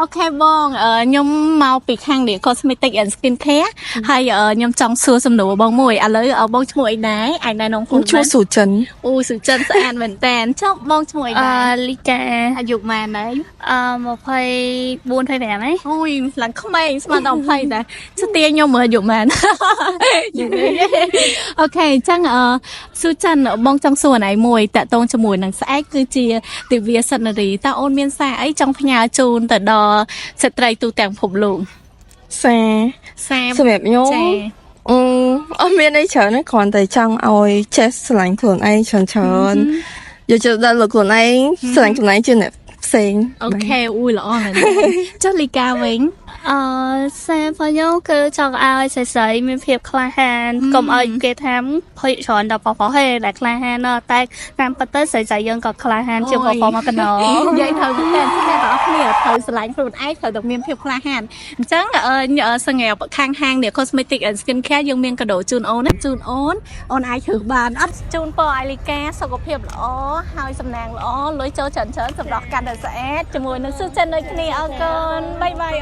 OK បងខ្ញុំមកពីខាងនេះ Cosmetic and Skin Care ហើយខ្ញុំចង់សួរសំណួរបងមួយឥឡូវបងឈ្មោះអីដែរអាចណែនាំខ្លួន ឈ្មោះស៊ូចិន អូសុចិនស្អាតមែនតើចុះបងឈ្មោះអី អឺ ដែរ លីកា អាយុប៉ុន្មានដែរ អឺ24 25ហ៎ អូយឡើងក្មេងស្មានដល់20ដែរស្ទាខ្ញុំមើលអាយុប៉ុន្មាន យូរ OK អញ្ចឹងស៊ូចិនបងចង់សួរអណៃមួយតាក់ទងជាមួយនឹងស្អែកគឺជាទិវាសិទ្ធិនារីតើអូនមានសារអីចង់ផ្ញើជូនទៅដល់ស្ត្រីទូទាំងពិភពលោក សារ សារ សម្រាប់ខ្ញុំ ចា អឺអត់មានអីច្រើនទេគ្រាន់តែចង់ឲ្យចេះស្រឡាញ់ខ្លួនឯងច្រើនច្រើនយកចិត្តដាក់លើខ្លួនឯងស្រឡាញ់ខ្លួនឯងជាងអ្នកផ្សេង OK អូយល្អមែនទេចុះលីកាវិញ អឺសាររបស់ខ្ញុំគឺចង់ឲ្យស្រីស្រីៗមានភាពក្លាហានកុំឲ្យគេថាភ័យច្រើនដល់ប្រុសហេដែលក្លាហានណោះតែតាមពិតទៅស្រីស្រីៗយើងក៏ក្លាហានជាងប្រុសៗមកកណោ និយាយត្រូវមែនទេអ្នកទាំងអស់គ្នាត្រូវស្រឡាញ់ខ្លួនឯងត្រូវតែមានភាពក្លាហានអញ្ចឹងសម្រាប់ខាងហាងនេះ Cosmetic and Skin Care យើងមានកាដូជូនអូនណាជូនអូនអូនអាចជ្រើសបានអត់ជូនពរឲ្យលីកាសុខភាពល្អហើយសំណាងល្អលុយចូលច្រើនច្រើនសម្រាប់កាន់តែស្អាតជាមួយនឹងស៊ូចិនដូចគ្នាអរគុណ bye bye.